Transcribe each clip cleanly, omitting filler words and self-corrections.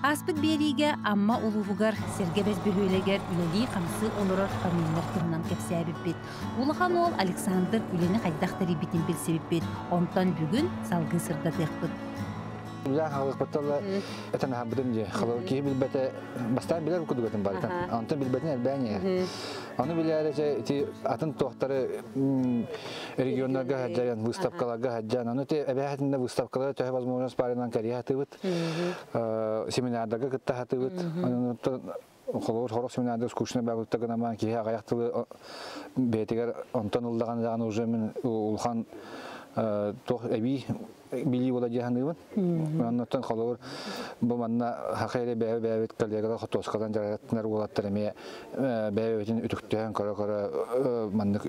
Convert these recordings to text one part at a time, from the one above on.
Ааспыт биэриигэ Амма улууһугар Сэргэ Бэс бөһүөлэгэр үлэлии-хамсыы олорор Фоминнар туһунан кэпсээбиппит. Улахан уол Александр үлэни хайдах тэрийбитин билсибиппит. Онтон бүгүн салгыы сырдатыахпыт. Үлээн хаалыахпыттан этэн аһарбытым дии. Холобур, киһи билбэтэ, бастаан билэр курдук этим барытын. Онтон билбэтин элбээн иһэр. Ону билээри ити ити атын туохтары регионнарга сылдьан, выставкаларга сылдьан, ону ити эбэһэтинэ выставкалары төһө возможность баарынан кэрийэ сатыыбыт. Семинардарга кытта сатыыбыт. Онон холобур, сорох семинарда скучно баабытта гынамаан киһи аҕыйах тылы бэйэтигэр онтон ыллаҕына даҕаны уже мин улахан туох эбии билии буола дии саныыбын. Оннуттан холобур бу манна хаха эрэ бэйэ-бэйэбит коллегалар хотуоскалан дьарыктанар уолаттар эмиэ бэйэ-бэйэбитин үтүктүһэн көрө-көрө маннык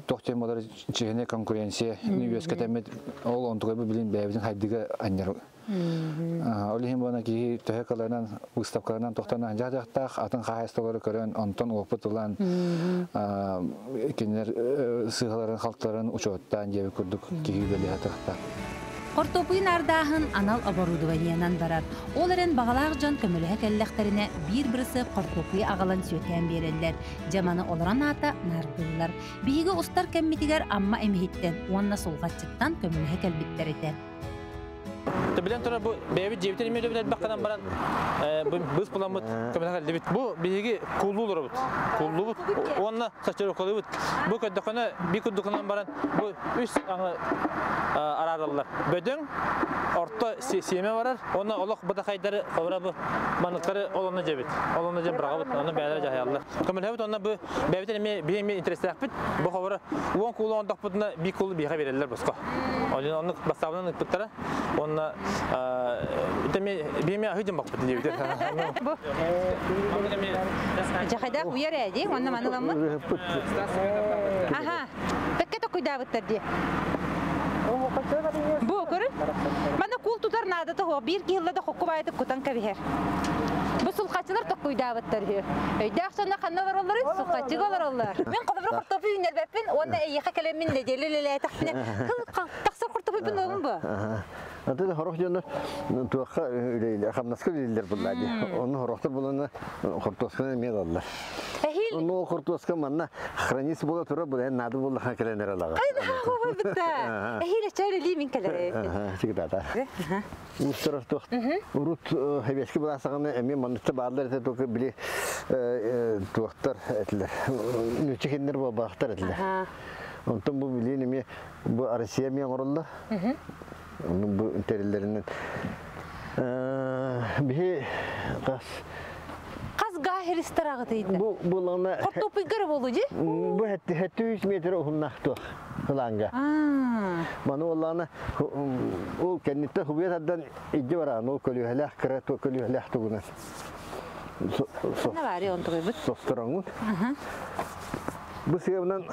туох диэн буолар чиэһинэй конкуренция үөскэтэммит ол онтугайбыт билин бэйэбитин хайдыга анньар. Ол иһин буона киһи төһө кылынан выставкаларынан тохтонон дьаһдьахтаах атын хаһаайыстыбалары көрөн онтон опыт ылан кинилэр сыыһаларын халтыларын учуоттаан диэбит курдук киһи үлэлиһэ тахта. Хортуоппуйу наардааһын анал оборудованиенан барар. Ол эрэн баҕалаах дьон көмөлөһө кэллэхтэринэ биир бырысыап хортуоппуйу аҕалан сүөкээн биэрэллэр. Дьэ маны олорон аата наардыыллар. Биһиги устар кэммитигэр Амма Эмиһиттэн уонна Сулҕаччыттан көмөлөһө кэлбиттэр этэ. Билэн турар бу бэйэбит дьиэбитин эмиэ үлэбит элбэх гынан баран быыс буламмыт көмөлөһө кэллибит. Бу биһиги кууллуу олоробут. Кууллуубут уонна сортировкалыыбыт. Бу көрдөххүнэ биир курдук гынан баран бу үс аҥы араараллар. Бөдөҥ, орто сиэмэ барар уонна олох бытахайдары холобура бу маныктары ол онно дьэбит. Ол онно дьэ быраҕабыт, онно бэйэлэрэ дьаһайаллар. Көмөлөһөбүт уонна бу бэйэбитин эмиэ биһи эмиэ интэриэстээхпит. Бу холобура 10 куулу оҥордохпутуна биир куулу биһиэхэ биэрэллэр босхо. Оннук бастаабынан ыыппыттара. Уонна биэми аһыы дьон баппыт диэбит. Бу Жахайдаах уйар ээ дии, онно маны ыламмыт. Аха, бэккэ токуйдаабыттар дии. Бу көрүн. Маны кул тутар наадата суох. Биир киһи ылла да хокку баайытык кутан кэбиһэр. Бу сулхаччылар токкуйдаабыттар үһү. Өйдөөх сонно ханна олороллорүй? Сулхаччыга олороллор. Мин холобур хортуоппуй үүннэрбэппин уонна эйиэхэ кэлэммин нэдиэлэ үлэлээтэхпинэ кыл тахсар хортуоппуйбун ылабын бу. Аты хорох дьоно туохха үлэлиир, хамнаска үлэлииллэр буллаа дии. Онно хорохтор булана хортуосканы эмиэ ылаллар. Эһиил Онно ол хортуоска манна хранится буола турар була эн наада буоллаха кэлэн эрэ ылаҕын. Хайда бытта. Эһиил эчэ үлэлии мин кэлэр. Всегда Уустар туох урут хэбиэски былаасаҕына эмиэ манныкта бааллар этэ только били туохтар этилэр нүүччэ кинилэр буолбатахтар этилэр. Онтон бу билиин эмиэ бу Россия эмиэ оҥороллор. Онно бу тэриллэринэн биһи хас Хас гаа хиристараҕытыйда? Бу булана Хортуоппуйгара болу дии? Бу 700 метр уһуннаах туох ылаанга. Маны оллаана ол кэнниттэн хубуйа тардан идди бараан ол көлүөһэлээх кыра көлүөһэлээх тугунан состороҥун. Бу сыабынан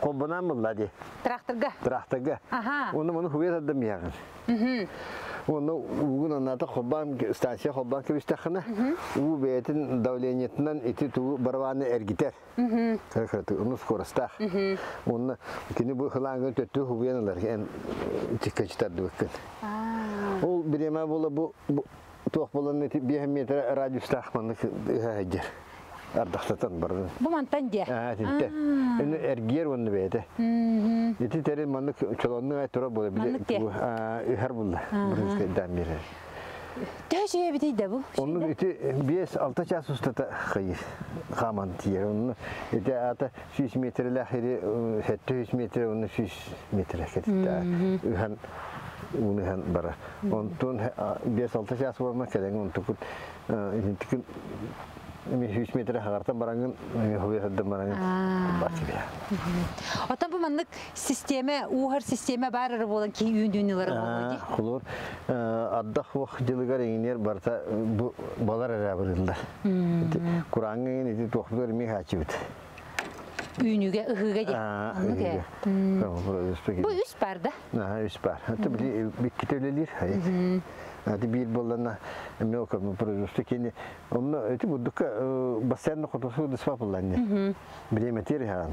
холбонаан булла дии. Тракторга. Тракторга. Оны маны хубуйа тардан миэҕин. Уонна уугун анаата холбоон станция холбоон кэбистэххинэ уу бэйэтин давлениетынан ити тугу барабааны эргитэр. Ону скоростаах. Уонна кини бу хылаангын төттү хубуйан ылар эн чиккачытардыбыккын. Ол бириэмэ буола бу туох буолан ити 5 метр радиустаах маннык ыһа сылдьар. Ардахтатан бардын. Бу мантан дьэ. Аа, тинте. Эни эргиэр уонна бэйэтэ. Ити терин маннык чолоннук ай тура буола били ыһар булла. Бырыскайдаан биэрэр. Төһө үчүгэй да бу? Оннук ити 5-6 час устата хайыр хааман тиийэр. Онно ити аата 100 метрелээх ири 700 метр, онно 100 метр кэтитте ыһан ууну ыһан барар. Онтон 5-6 час буолма кэлэҥ онтукут итинтикин 100 метр хаҕартан бараҥын хуйа бараҥын бачыбия. Отон бу маннык систиэмэ, ууһар систиэмэ баар эрэ буолан киһи үүнүүнү ылара буолуо дии. Холор ардах уох дьылыгар иҥнэр барыта бу балар эрэ абырыыллар. Курааҥҥа иҥин ити туохпутугар эмиэ хааччыбыт. Үүнүүгэ, ыһыыга дии. Оннук ээ. Бу үс бар да? Үс бар. Аты били иккитэ үлэлиир. Ати биир боллана мелко производство кини онно эти бурдукка бассейн хотосу дыспа булланне. Биреметер хаан.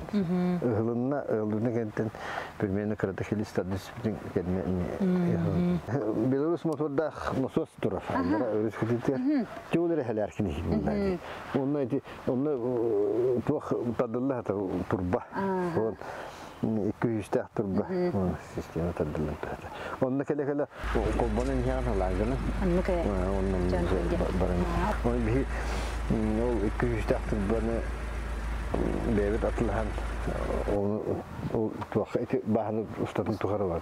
Ыһылынна ылдыны кентен примерно кырата хилистар дисциплин кедме. Белорус мотордах насос турар. Андара өрүс кытытыр. Тюлер хәләр кини булланне. Онно эти онно туох тадылла турба. Он 200 турба. Система тадылла. Онно келе-келе колбонын ян халаганы. Онно баран. Он би ол 200 турбаны бэбит атылхан ол туох эти баһаны устатын тухары бар.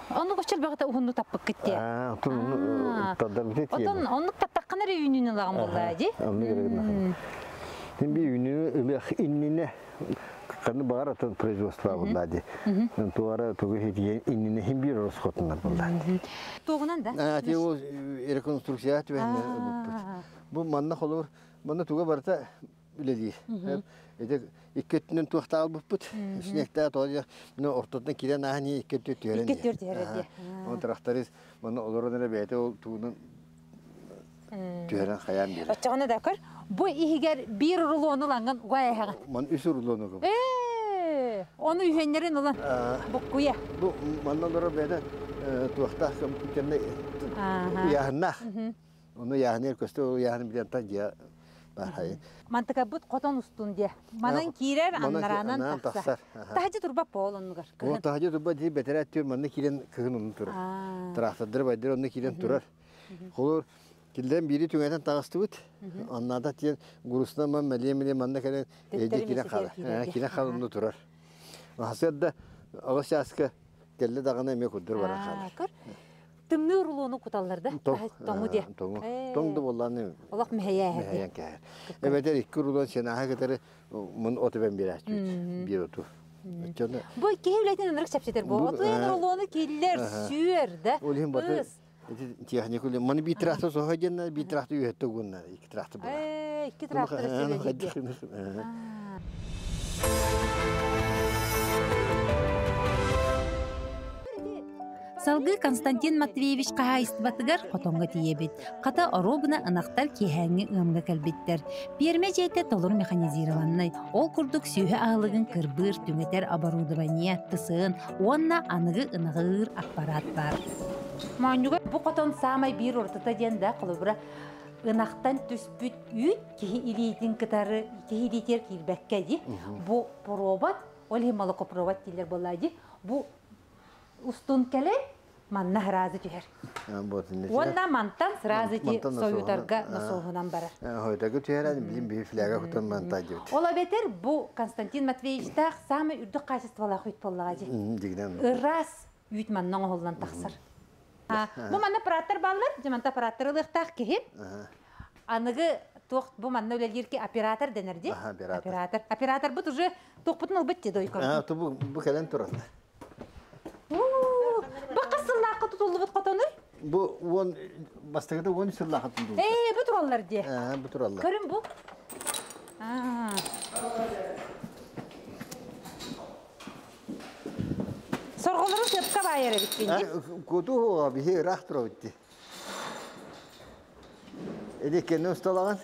Оны көчөл багыта ухунну таппык кетте. Аа, отон тадар бит. Отон оннук таттаккан эре үйүнүн ылаган болла ди. Онну керек. Тин би үйүнү ылых иннине каны бар атын производство булла ди. Туара тугу хит иннине хим бир расходунар булла. Тогунан да. Аа, ти ол реконструкция түбәнне бу манна холор, манна туга барта үледи. Эде иккөттүнөн туохтаал буппут. Снекта тоя, но ортотун кирен ахни иккөттү түөрен. Икки түөрен. Он тракторист мана олорон эле бэйте ол туунун түөрен хаян бир. Оччоҕуна да көр, бу иһигэр биир рулону ланган угай эһэҕин. Ман үс рулону кып. Оны үһеннерин улан буккуя. Бу манна олорор бэйте туохтаах компьютерне яһыннах. Оны яһынер көстө яһын билен та жа бар. Мантыка бут хотон устун де. Манан кирер аннаранан тахсар. Тахажы турба пол оннугар. О тахажы турба ди бетерет түр манны кирен кыгын онун турар. Трактордыр байдыр онны кирен турар. Холор килден бири түңәтен тагыстыбыт. Аннада тиен гурусна ман мәле мәле манна келен эде кирен кала. Кирен кала онну турар. Хасырда агыс яска келле дагына эме кудур баран калар. Тымны рулону куталлар да. Тоңу де. Тоңу. Тоңду болланы. Олақ мехая Мехаян кәһәр. Эбетер икки рулон сен аха кетери мун оту бен бир бир оту. Бу киһи ынырык чапчетер бу. Отуен рулону киллер сүйер да. Олин баты техника маны бир трактор соха jenna бир трактор үйөттө гунна икки трактор була. Икки трактор сүйер. Салгы Константин Матвеевич хаһаайыстыбатыгар хотоҥҥо тиийэбит. Хата оруобуна ынахтар киэһээҥҥи ыамҥа кэлбиттэр. Пиэрмэ дьиэтэ толору механизированнай. Ол курдук сүөһү аһылыгын кырбыыр, түҥэтэр оборудование, тысыын уонна аныгы ынаҕыыр аппарат баар. Моонньуга бу хотон саамай биир уратыта диэн да холобура ынахтан түспүт үүт киһи илиитин кытары киһи илиитигэр киирбэккэ дии. Бу провод, ол иһин молокопровод дииллэр буоллаа дии. Бу устун кэлэн манна сразу түһэр. Уонна мантан сразу ти соютарга насоһунан барар. Хойтагы түһэрэн билим бии фляга хутан манта диэбит. Ол эбэтэр бу Константин Матвеевичтаах самый үрдүк качестволаах үүт буоллаҕа дии. Дигинэн. Ырас үүт манна оҥоһуллан тахсар. Бу манна аппараттар бааллар, дьэ манта аппараттар ылыахтаах киһи. Аныгы туох бу манна үлэлиир ки оператор дэнэр дии. Оператор. Оператор. Оператор бут уже туохпутун ылбыт дии дойкор. Ту бу кэлэн турар. Бу хас сыллаахха тутуллубут хотонуй? Бу он бастыгыда он сыллаахха тутуллубут. Бу тураллар дии. Бу тураллар. Көрүн бу. Сорголору сөпкө байар эбит бинди. Куту биһи ыраах турабытти. Эди кенне усталаган?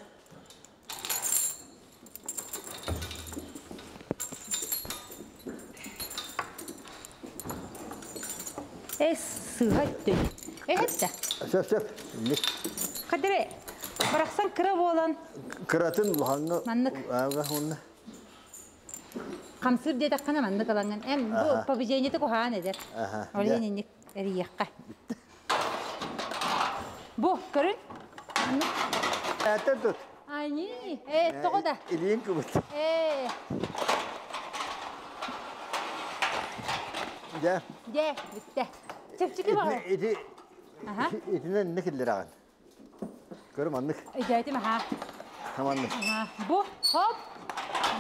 Эс сыгатты. Эхетте. Сөп сөп. Кадре бараксан кыра болан. Кыратын лухаңы. Маннык. Ага, онна. Камсыр дедек кана маннык аланган. Эм бу побеждение кухаан эдер. Олен инник эриякка. Бу көрүн. Әтен тут. Ани, тоҕо да. Илиин кыбыт. Дьэ. Дьэ, бүттэ. Чэпчэки баҕар. Ити итинэн не киллер аҕан. Көрүм маннык. Өйдөөтүм аха. Хаманнык. Бу хоп.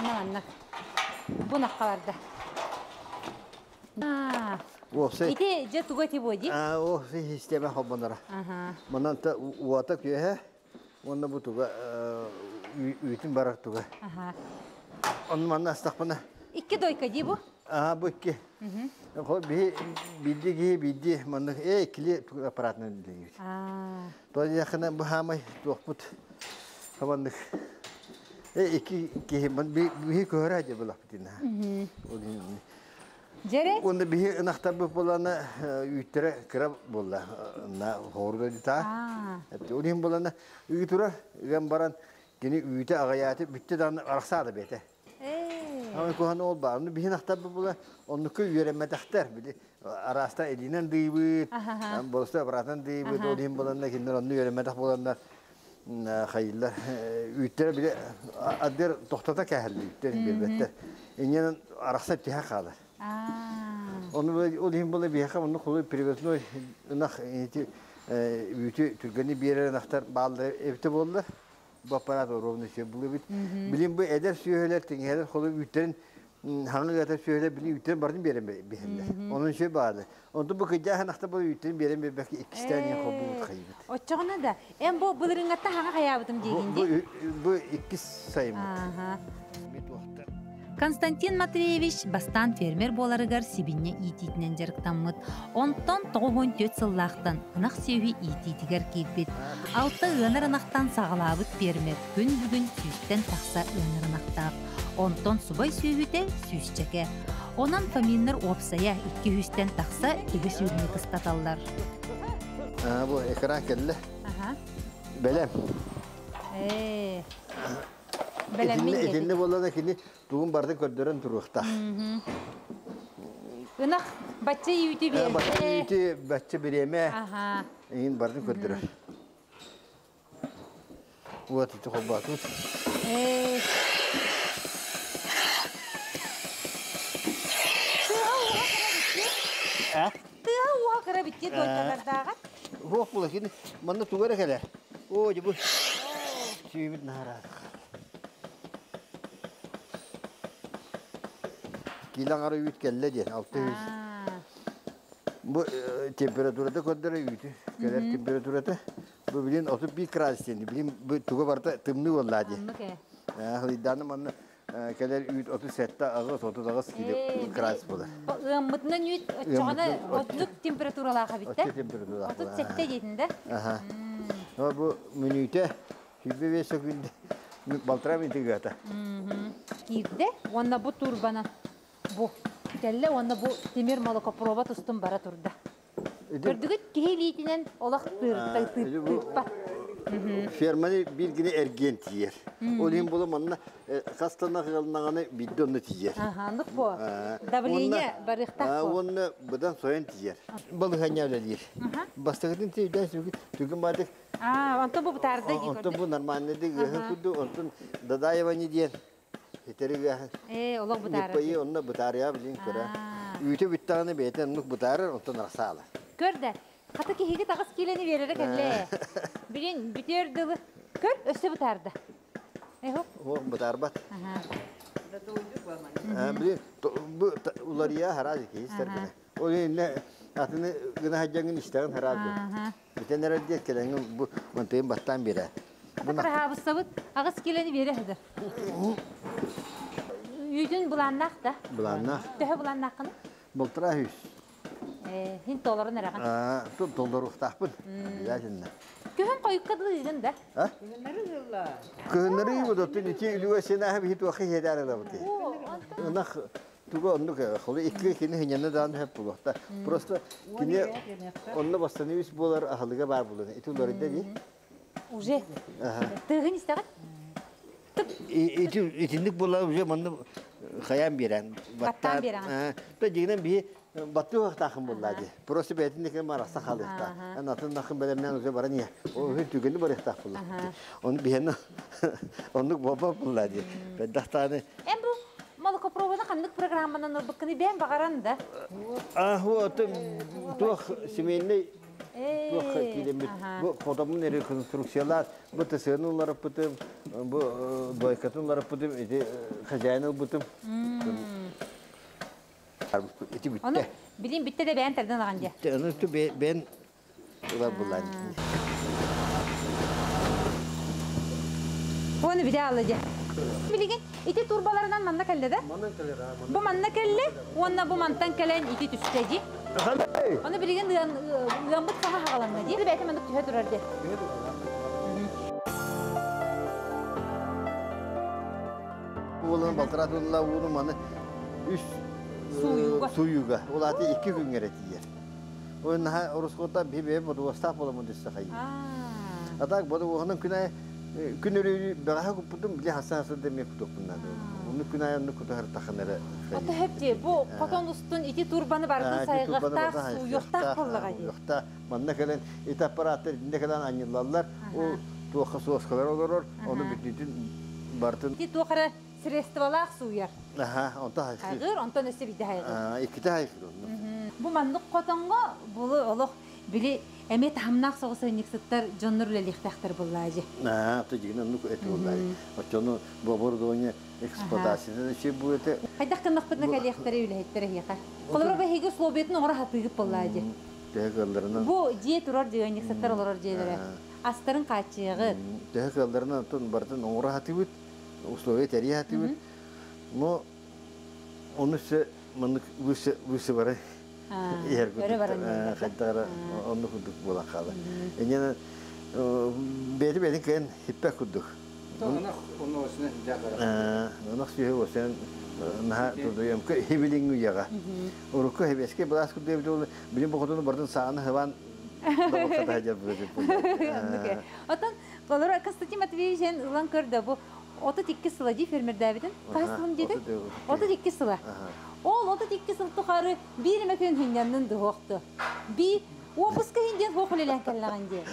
Манна маннык. Бу наққа барда. Ити же туга ти боди? О, система хоббонара. Манан та уата күйе, онна бу туга үйтин барар туга. Онну манна астақпана. Икки дойка ди бу? Ага, бу икки. Хол би бидди ки бидди маннык иккили аппаратынан билигит. То якына бу хамай туохпут хаманнык. Икки киһи би би көрө же булак битин. Жере? Онда биһи ынахтар болана үйттере кыра болла. На хорда дита. Олин болана үй турар, үгән баран кини үйте агаяты бүтте дан араксады бете. Ама кохан ол бар. Оны биһи ынахтар була, оннуку үйренметехтер. Били араста элинен дыйбыт, болса братан дыйбыт, олин болана киндер онну үйренметех боландар хайыллар. Үйттер биле аддер тохтата кәһәлли үйттер билбеттер. Инен аракса тиһә калыр. Оны ол хим була биһәхә оны кулы привозной ынах эти үйті түргені берер ынахтар балды эбте болды. Бу аппарат ровно все булы бит. Билин бу эдер сүйөлер тиңһелер холы үйтерин хаңы гата сүйөлер билин үйтерин бардын берен бихелер. Onun şey барды. Онда бу кыжа ханахта бу үйтерин берен бек иккистен я хобу хайбыт. Оччоҕуна да, эн бу былырыҥҥатта хаҥа хайаабытым диигин дии? Бу иккис сайымыт. Константин Матвеевич бастан фермер буоларыгар сибинне иитиитинэн дьарыктаммыт. Онтон 94 сыллаахтан ынах сүөһү иитиитигэр киирбит. 6 ыанар ынахтан саҕалаабыт фермер күн бүгүн сүүстэн тахса ыанар ынахтаах. Онтон субай сүөһүтэ сүүсчэкэ. Онон Фоминнар уопсайа 200-тэн тахса төбө сүөһүнү кыстаталлар. Бу экран келле. Белем. Этинне боллана кини тугун барды көрдөрөн туруохта. Ынах бачча үйүтү берде. Бачча үйүтү бачча биреме. Ин барды көрдөрөр. Вот ити хоббатут. Тыа уа кыра битти дойтталардааҕа. Хуох була кини манна тугара келер. О, бу. Сүйбит нара. Килан ары үйт келле ден, 600. Бу температурада көддөрө үйтү. Келер температурада. Бу билин 31 градус ден. Билин бу туга барда тымны болла ди. Хылыйданы манна келер үйт 37 агыс 30 кило градус болар. Ыаммытынан үйт очоҕуна отнук температуралааха битте. Температуралаах. 37 дейтин да? Аха. Бу мүнүтэ 25 секунд балтыра минутыгата. Киирде, онна бу турбана бу телле, онна бу темир молокопровод устун бара турда. Көрдүгүт киһи лиитинен олох тыырпат. Ферманы бир гине эрген тиер. Ол болу манна хастана кылнаганы бидде онны тиер. Ага, бу. Давление барыхтак бу. Онны будан соян тиер. Балы ханя дир. Бастыгын тиер түгін бадык. А, онтон бу бутарды. Онтон бу нормальный ди, куду онтон Дадаева не диен. Хитериге. Олох бутары. Непайы онна бутария билин көрө. Үйтө бүттаганы бетен нук бутары онтон расала. Көрдө. Хата киһиги тагыс килени берере келле. Билин бүтер дылы. Көр, өссө бутарды. Эхо. О, бутарбат. Билин бу улария харазы ки истер. Ол не атыны гына хаҗаңын иштәгән харазы. Бүтән әрәдә келәңен бу мантыйын баттан бирә. Хата кырахабыссабыт агыс килени бере хәзер. Үйдүн буланнах да. Буланнах. Төһө буланнахын? Бултыра хүс. Хин толорун эраган. А, тут толоруктахпын. Обязательно. Көһөн койукка дылыгын да. А? Көһөннәре бу дотын ити үлүгә сенә бит вахи хәдәр да бу. Нах туга онну холы икки кини хинәне дан хәп булакта. Просто кини онны бастаны үс булар ахылыга бар булды. Ити улар иде ди. Уже. Тыгын истәгән. Ити итинник була уже манны хаян бирән. Баттан бирән. Та дигән би батты вакыт булла ди. Просто бәтин дигән мараса халыкта. Ан атын нахын белемнән уже бара не. О түгелне бар ихтах булла. Он биһен оннук баба булла ди. Бәддахтаны. Эм бу молокопровода каннык программанан ылбыккыны бән багаран да. А, вот тух семейный тух килемит. Бу хотомун реконструкциялар, бу тесенулар путым, бу дойкатулар путым, эти хозяин путым. Эти битте. Билин битте де бән терден аган же. Аны ту бен улар булан. Оны бите алды же. Билигин ити турбаларынан манна кэллэ да? Бу манна кэллэ уонна бу мантан кэлэн ити түстэ дии. Ону билигин ыаммыт саҥа хаҕаланна дии. Бэйэтэ маннык түһэ турар дии. Уолун балтараа тылла ууну маны үс сууйууга. Ол аата 2 күҥҥэ эрэ тиийэр. Ол наһаа орускуота биһи бодуостаах буоламмыт өссө хайыы. А так бодуоһунан күн айы күн өрүү бэҕэһээ куппутум били хасан сылда эмиэ кутуохпун наада. Онну күн айы онну кутуһар тахын эрэ. Ото хөп бу хотон устун ити турбаны бардын сайгыахтаах сууйуохтаах буоллаҕа дии. Манна кэлэн ити аппараттар итиннэ кэлэн анньыллаллар. Ол туохха суоскалар олорор, ону бүтүнүтүн бартын. Ити туох эрэ средстволаах сууйар. Аха, онто хайгыр. Хайгыр, онтон өссө биирдэ хайгыр. Иккитэ хайгыр онно. Бу маннык хотоҥҥо булу олох били эмиэ таһымнаах соҕус ыанньыксыттар дьоннор үлэлиэхтээхтэр буоллаа дьи. Аа, то дьигин оннук эти буоллаа. Оччону бу оборудование эксплуатацията да бу это. Хайдах гыннахпытына кэлиэхтэрэ үлэһиттэр эһиэхэ. Холобура биһиги условиятын оҥоро сатыыгыт буоллаа дьи. Төһө кыалларынан. Бу дьиэ турар дьиэ ыанньыксыттар олорор дьиэлэрэ. Астарын хааччыйаҕыт. Төһө кыалларынан оттон барытын оҥоро сатыыбыт, условия тэрийэ сатыыбыт. Но ону өссө маннык выше выше бары иһэр курдук хайдах эрэ оннук курдук буолан хаалар. Инньэ бэйэтэ бэйэтин кыайан хиппэт курдук. Ынах сүөһү осен наһаа тудуйам хибилиҥ үйэҕэ. Урукку хэбиэскэй былаас курдук эбит ол билин бу хотуну бардын сааны хыбан Отон олор Константин Матвеевич эн ылан көрдө бу 32 сыла дии фермердээбитин. Хаһыс сылын диэтин? 32 сыла. Ол 32 сыл тухары биир эмэ күн хынньаннын дуһуохту. Би уопуска иһин диэн хуох үлэлээн кэллэҕин дии.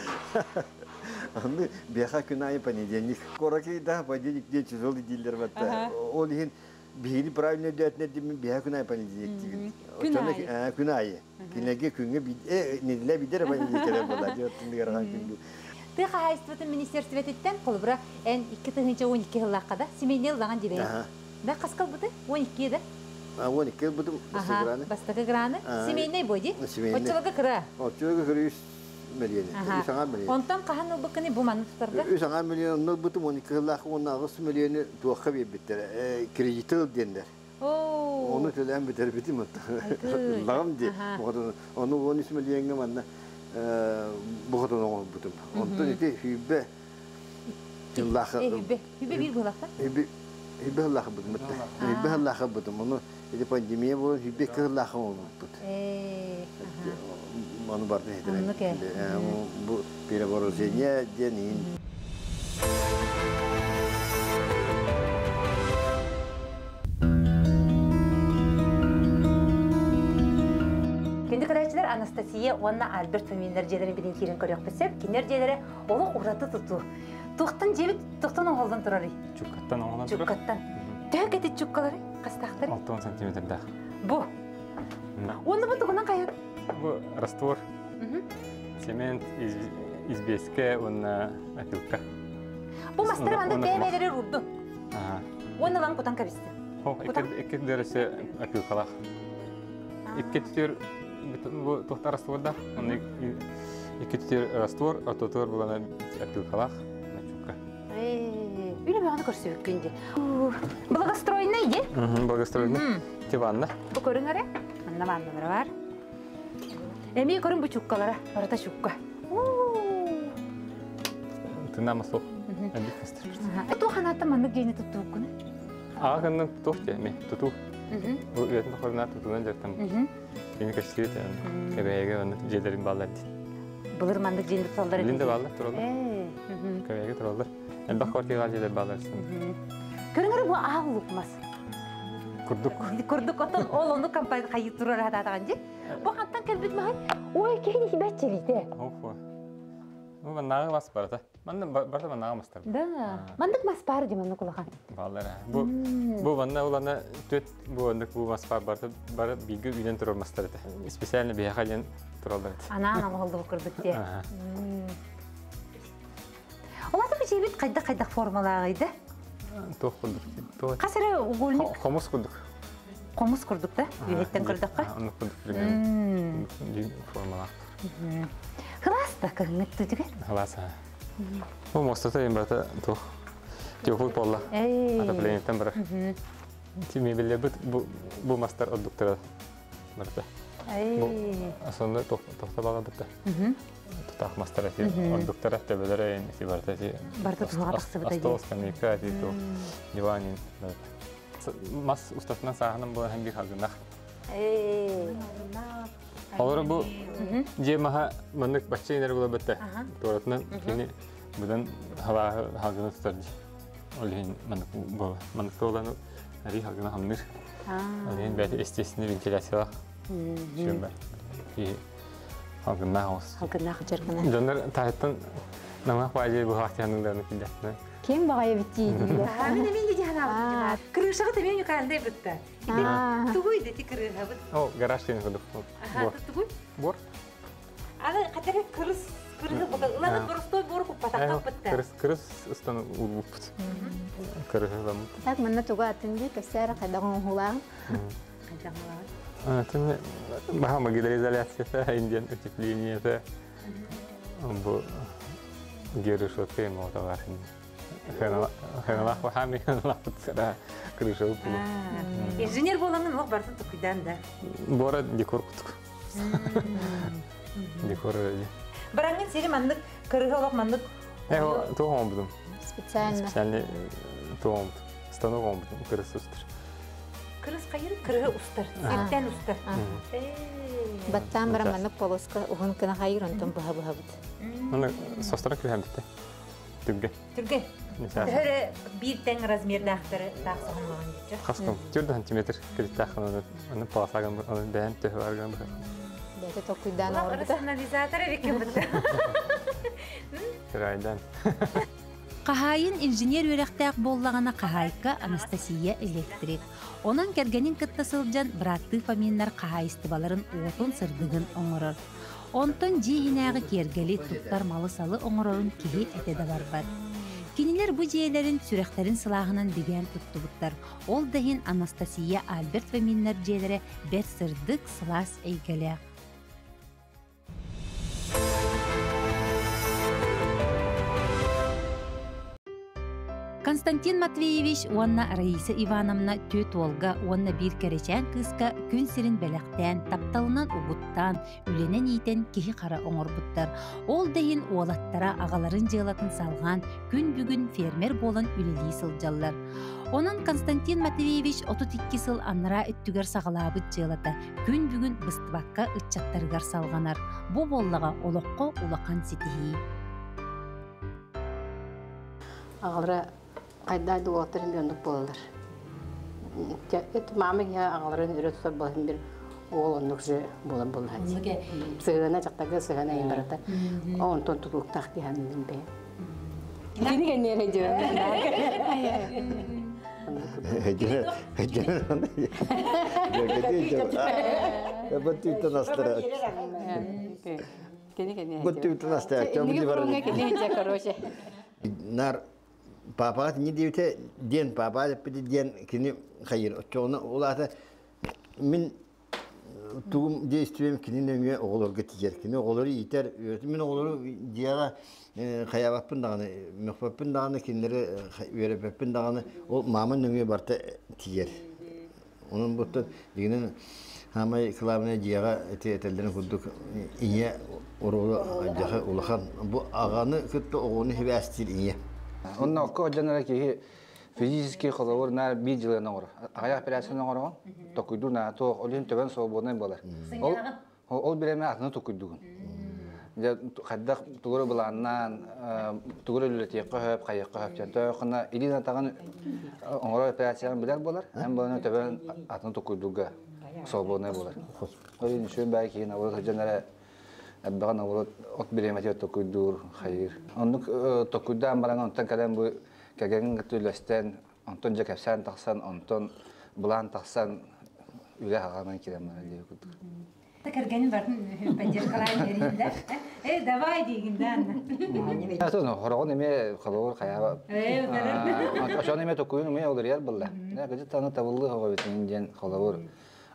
Аны биэхэ күн аайы понедельник. Кораки да понедельник день тяжелый дииллэр батта. Ол иһин биһиги правильно өйдөөтүнэр диэммин биэхэ күн аайы понедельник диибин. Күн аайы. Күн аайы. Кинилэргэ күҥҥэ нэдиэлэ биирдэ эрэ понедельник кэлэр буолла. Дьэ күн Тыа хаһаайыстыбатын министерствотыттан холобура эн 2012 сыллаахха да семейный ыллаҕан дибэйин. Да хаска ылбыты? 12 да? 12 ылбытым бастакы граны. Бастакы граны. Семейный бу ди? Оччолорго кыра. Оччолорго кыра 3 миллион. 3 аҥаар миллион. Онтон хаһан ылбыккыны бу манны тутарга? 3 аҥаар миллион онно ылбытым 12 сыллаах 18 миллиону туохха биэрбиттэрэ. Кредити ыл диэннэр. Ону төлөөн бүтэрбитим ыллаҕым дии. Ону 13 миллиоҥҥа манна бу хотон оҥорбутум. Онтон ити сүүрбэ сыллаах Сүүрбэ биир быһылаахтан? Сүүрбэ сыллаах ылбытым. Сүүрбэ сыллаах ылбытым. Ону ити пандемия буолан 22 сыллаах оҥорбуппут. Ону бардын хитирэн. Бу перевооружение диэн иин. Күндү көрөөччүлэр Анастасия уонна Альберт Фоминнар дьиэлэрин билин киирэн көрүөхпүт сөп. Кинилэр дьиэлэрэ олох ураты тутуу. Туохтан дьиэбит туохтан оҥоһуллан турарый? Чуккаттан оҥоһуллан турар. Чуккаттан. Төһө кэтит чуккалары? Хастаахтары? 60 сантиметрдаах. Бу. Уонна бу тугунан хайа? Бу раствор. Цемент, избиэскэ уонна опилка. Бу мастары маннык бэйэ-бэйэлэригэр уурдун. Уонна ылан кутан кэбистин. Икки дөрөсө опилкалаах. Икки түтүр бу туохта раствордаах. Онно икки түтүр раствор, ортотугар булана опилкалаах. Чукка. Үлэ бөҕөнү көрсүбүккүн дии. Благостроенный дии? Благостроенный. Тиванна. Бу көрүҥ эрэ. Манна ванналара бар. Эмиэ көрүҥ бу чуккалара. Барыта чукка. Тына суох. Эбит мастер. Туох анааттан маннык дьиэни туттубуккуна? Аға кыннан тутуох дии эми тутуу. Бу үйэтин тухарына тутуунан дьарыктан. Кини көстүбүт кэбээгэ онно дьиэлэрин бааллар дии. Былыр маннык дьиэни туталлар Билин да бааллар тураллар. Кэбээгэ тураллар. Элбэх квартиралар дьиэлэр бааллар. Көрүҥ бу аал лукмас. Курдук. Курдук отон ол ону компания хайы турар хатаатаҕан дии. Бу хантан кэлбит маһай? Ой, киһини хибэт чилите. Оф. Ну, маннааҕы мас барыта. Манна барыта маннааҕы мастар. Да. Мандык мас бар дии маннык улахан. Бааллар. Бу бу манна улана төт бу оннук бу мас бар барыта бары бииргэ үүнэн турар мастар этэ. Специально биһиэхэ диэн тураллар этэ. Анаан оҥоһуллубут курдук дии. Олата бичиибит хайдах-хайдах формалааҕый да? Туох курдук. Туох. Хас эрэ угольник. Хомус курдук. Хомус курдук да? Үөһэттэн көрдөххө? Оннук курдук примерно. Формалаах. Кылаас да кыһыҥҥыт түтүгэр? Кылаас. Бу муостата им барыта туох. Теплый полла. Отоплениеттан барар. Ти мебеллербит бу мастар ордуктара барда. Бу основной тохта бага битте. Тутах мастар эти ордуктара төбөлөрө эти барда эти. Барда туга тахсыбыта. Стол, скамейка, эти то диван. Мас устатынан саахынан була һәм бир хагынах. Олар бу же маха маннык бачча инер була битте. Туратынан кини будан хава хагына тутар. Ол маннык бу маннык толаны ари хагына хамныр. Ол бәти естественный вентиляция. Шөмбә. И хагына хос. Хагына хажаргына. Донор тахтан намак бажы бу хактяныңдан килде. Кем бағайы бітті дейді. Мин эмин ди хана. Крышага темен юкалды битте. Тугуй дети крыша бит. О, гараж тен кудук. Аха, тугуй. Бор. Аны катары кырыс кырыс бу. Уланы боростой бор куп патакка битте. Кырыс кырыс устан улупт. Кырыс там. Так манна туга атын ди кәсәр кайдаган хулаң. А, тен баха гидроизоляция, индиан утепление, бу герешетка ему товар. Хеналах вахами хеналах сара крыша упулу. Инженер боламын ок бартын тукуйдан да. Бора декор кутук. Декор. Бараңын сери маннык кырыга олок маннык. Э, тугон будум. Специально. Специально тугон. Станок он будум кырыс устар. Кырыс кайыр кырыга устар. Сиртен устар. Баттан бара маннык полоска ухун кына хайыр онтон баха баха бит. Аны состара кирһәм битте. Түргә. Түргә. Төһөрө бир тең размердахтары тахсыгын диче. Хаскым 4 сантиметр киртахын аны полосаган аны бән төһө арган бу. Бәте токуйдан орда. Рационализатор экен битте. Райдан. Қахайын инженер үрәхтәк боллағана қахайка Анастасия электрик. Онан кәргенин кытта сылжан братты фаминнар қахайыстыбаларын отун сырдыгын оңорор. Онтон жиһинээҕи киэргэли туттар малы салы оҥорорун киһи этэ да барбат. Кинилер бу дьиэлэрин сүрэхтэрин сылааһынан бигээн туттубуттар. Ол да иһин Анастасия Альберт Фоминнар дьиэлэрэ бэрт сырдык сылаас эйгэлээх. Константин Матвеевич уонна Раиса Ивановна түөт уолга уонна биир кэрэчээн кыыска күн сирин бэлэхтээн, тапталынан угуттаан, үлэнэн иитэн киһи хара оҥорбуттар. Ол да иһин уолаттара аҕаларын дьыалатын салҕаан, күн бүгүн фермер буолан үлэлии сылдьаллар. Онон Константин Матвеевич 32 сыл аннараа өттүгэр саҕалаабыт дьыалата күн бүгүн быстыбакка ыччаттарыгар салҕанар. Бу буоллаҕа олоххо улахан ситиһии. Аҕалара қайда дуоттарын биондук болалар. Эт мама я агаларын өрөт тутар болын бир ол оннук же болар болла. Сыгына жактагы сыгына эң барата. Онтон тутулуктак дихан бе. Кини кенере жөө. Хеджере, хеджере. Баттыйтан астара. Кини кенере. Баттыйтан астара. Чамы бар. Кини короче. Нар папа не диюте ден папа деп ден кини хайыр. Чоны улата мин тугум действием кини нөңө оголорго тиер. Кини оголору итер. Мин оголору дияга хаябаппын даганы, мөхбөппүн даганы, кинилери үөреппин даганы ол мама нөңө барта тиер. Onun бутта дигенен хамай главное дияга эти этелдерин курдук ие оролу жаха улахан бу аганы кытты огону хибастир ие. Онна окко жанара киһи физически холовор на бир жылы оҥор. Аяк операцияны оҥорон, токуйду на то олин төбөн свободный болар. Ол ол биреме атыны токуйдугун. Дьэ хайдах тугуру былааннаан, тугуру үлэтиэххэ хөп, хайыахха хөп диэн. Тойохуна илиин атаҕын оҥорор операцияны билэр буолар. Эн буолан төбөн атыны токуйдуга свободный болар. Ол иһин үчүгэй баай киһи наоборот сылдьан эрэ элбэҕи наоборот от бириэмэтигэр токуйдуур, хайыыр. Оннук токуйдаан баран онтон кэлэн бу кэргэҥҥин кытта үлэстэн, онтон дьэ кэпсээн тахсан, онтон былаан тахсан үлэ хаҕанан киирэн барар диэбит курдук. Кэргэнин бартын поддержкалаан бериинда. Э, давай дейгин да. Атын хороҕун эмиэ холобур хайаба. Э, Ошону эмиэ токуйун эмиэ олоруйар буолла. Кыдьыт аны табыллыы хоҕо битин диэн холобур.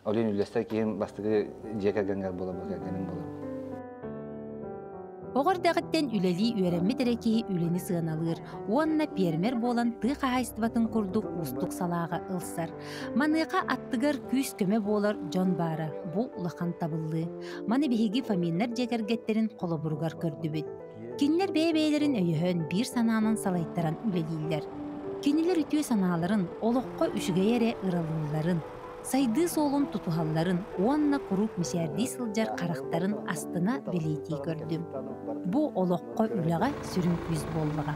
Олин үллэстэр киһим бастакы дьиэ кэргэнгэр буола бу кэргэним буолар. Оҕо эрдэҕиттэн үлэлии үөрэммит эрэ киһи үлэни сыаналыыр уонна пиэрмэр буолан тыа хаһаайыстыбатын курдук уустук салааҕа ылсар. Маныаха аттыгар күүс-көмө буолар дьон баара бу улахан табыллыы. Маны биһиги Фоминнар дьиэ кэргэттэрин холобуругар көрдүбүт. Кинилэр бэйэ-бэйэлэрин өйөһөн, биир санаанан салайтаран үлэлииллэр. Кинилэр үтүө санааларын, олоххо үчүгэйи эрэ ыралыылларын, сайдыы суолун тутуһалларын уонна куруук мичээрдии сылдьар харахтарын астына бэлиэтии көрдүм. Бу олоххо үлэҕэ сүрүн күүс буоллаҕа.